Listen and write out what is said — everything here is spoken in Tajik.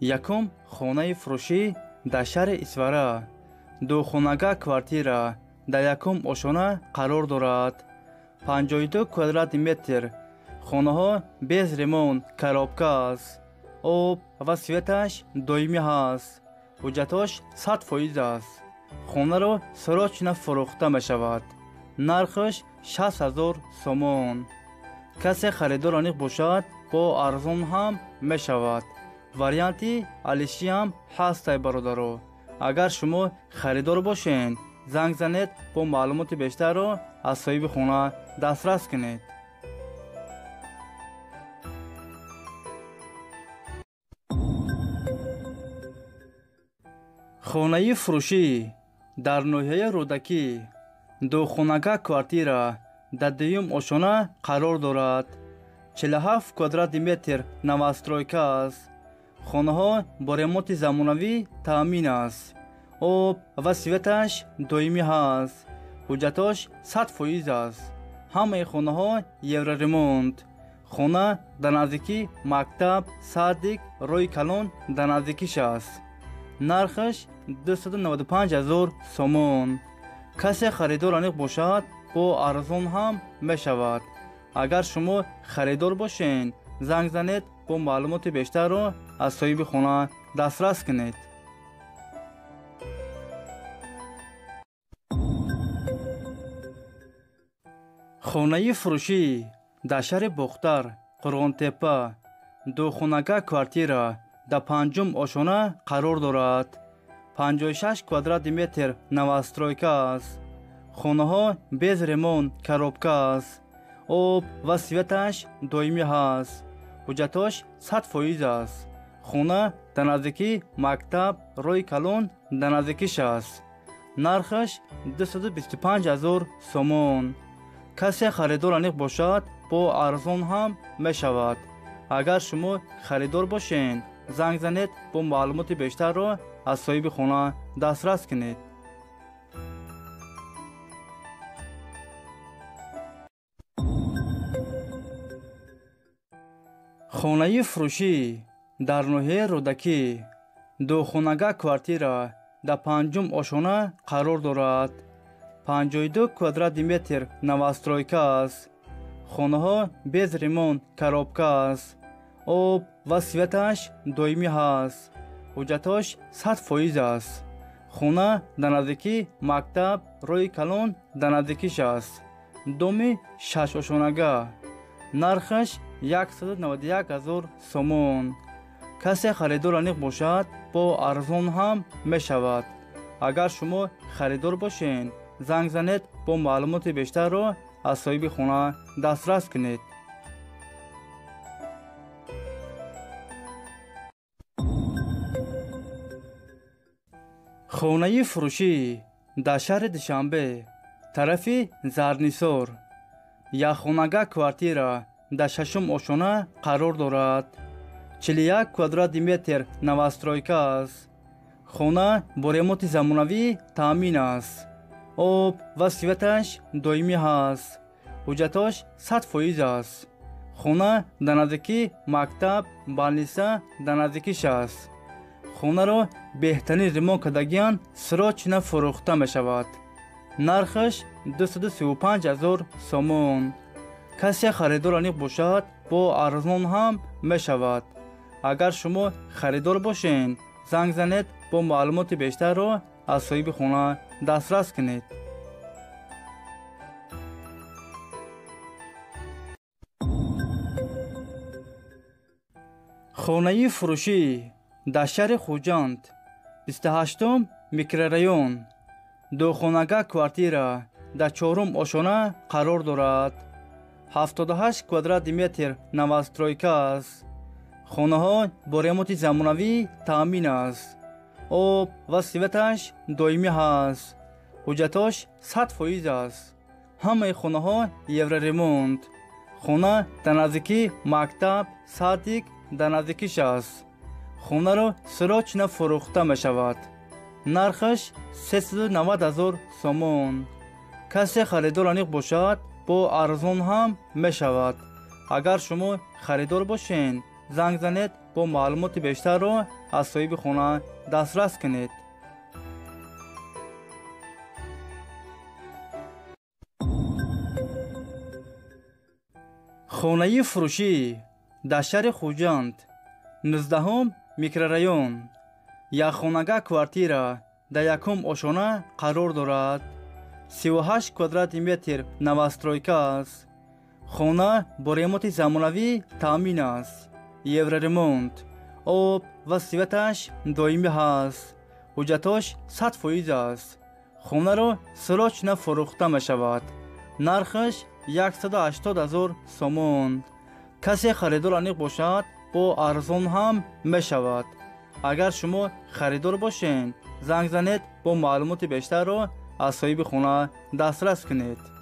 Якум хонаи фурӯшӣ дар шаҳри Исфара. Духонага квартира дар якум ошёна қарор дорад. 52 квадрати метр. Хонаҳо без ремонт, коробка аст. Об ва светаш доимӣ ҳаст. Ҳуҷҷатҳош 100% аст. Хонаро срочно фурӯхта мешавад. Нархаш 60 000 сомон. Касе харидор аниқ бошад, бо арзон ҳам мешавад. Варианти алишиам ҳастай, бародаро. Агар шумо харидор бошед, занг занед, бо маълумоти бештарро аз соҳиби хона дастрас кунед. Хонаи фурӯшӣ дар ноҳияи Рӯдакӣ. Духонага квартира дар дуюм ошёна қарор дорад. 47 квадрати метр новостройка аст. Хонаҳо бо ремонти замонавӣ таъмин аст. Об ва светаш доимӣ ҳаст. Ҳуҷҷатҳош 100% аст. Ҳамаи хонаҳо евроремонт. Хона дар наздикӣ мактаб, садик, роҳи калон дар наздикиш аст. Нархаш 295 000 сомон. Касе харидор аниқ бошад, бо арзон ҳам мешавад. Агар шумо харидор бошед, занг занед, бо маълумоти бештарро аз соҳиби хона дастрас кунед. Хонаи фурӯшӣ дар шаҳри Бохтар, Қурғонтеппа. Духонага квартира дар панҷум ошёна қарор дорад. 56 квадрати метр новостройка аст. Хонаҳо без ремонт, коробка аст. Об ва светаш доимӣ ҳаст. Ҳуҷҷатҳош 100% аст. Хона дар наздикӣ мактаб, роҳи калон дар наздикиш аст. Нархаш 225 000 сомон. Касе харидор аниқ бошад, бо арзон ҳам мешавад. Агар шумо харидор бошед, занг занед, бо маълумоти бештарро аз соҳиби хона дастрас кунед. Хонаи фурӯшӣ дар ноҳияи Рӯдакӣ. Духонага квартира дар панҷум ошёна қарор дорад. 52 квадрати метр новостройка аст. Хонаҳо без ремонт, коробка аст. Об ва светаш доимӣ ҳаст. Ҳуҷҷатҳош 100% аст. Хона дар наздикӣ мактаб, роҳи калон дар наздикиш аст. Доми шашошёнага. Нархаш 191 000 сомон. Касе харидор аниқ бошад, бо арзон ҳам мешавад. Агар шумо харидор бошед, занг занед, бо маълумоти бештарро аз соҳиби хона дастрас кунед. Хонаи фурӯшӣ дар шаҳри Душанбе, тарафи Зарнисор. Якхонага квартира дар шашум ошёна қарор дорад. 41 квадрати метр новостройка аст. Хона бо ремонти замонавӣ таъмин аст. Об ва светаш доимӣ ҳаст. Ҳуҷҷатҳош 100% аст. Хона дар наздикӣ мактаб, больница дар наздикиш аст. Хонаро беҳтарин ремонт кардагиан срочно фурӯхта мешавад. Нархаш 235 000 сомон. Касе харидор аниқ бошад, бо арзон ҳам мешавад. Агар шумо харидор бошед, занг занед, бо маълумоти бештарро аз соҳиби хона дастрас кунед. Хонаи фурӯшӣ дар шаҳри Хуҷанд, 28 микрорайон. Духонага квартира дар чорум ошёна қарор дорад. 78 квадрати метр новостройка аст. Хонаҳо бо ремонти замонавӣ таъмин аст. Об ва светаш доимӣ ҳаст. Ҳуҷҷатҳош 100% аст. Ҳамаи хонаҳо евроремонт. Хона дар наздикӣ мактаб, садик дар наздикиш аст. Хонаро срочно фурӯхта мешавад. Нархаш 390 000 сомон. Касе харидор аниқ бошад, бо арзон ҳам мешавад. Агар шумо харидор бошед, занг занед, бо маълумоти бештарро аз соҳиби хона дастрас кунед. Хонаи фурӯшӣ дар шаҳри Хуҷанд, 19 микрорайон, якхонага квартира дар якум ошона қарор дорад. 38 квадрати метр новостройка аст. Хона бо ремонти замонавӣ таъмин аст. Евроремонт, об ва светаш доимӣ ҳаст. Ҳуҷҷатош 100% аст. Хонаро срочно фурӯхта мешавад. Нархаш 180 000 сомон. Касе харидор аниқ бошад, бо арзон ҳам мешавад. Агар шумо харидор бошед, занг занед, бо маълумоти бештарро аз соҳиби хона дастрас кунед.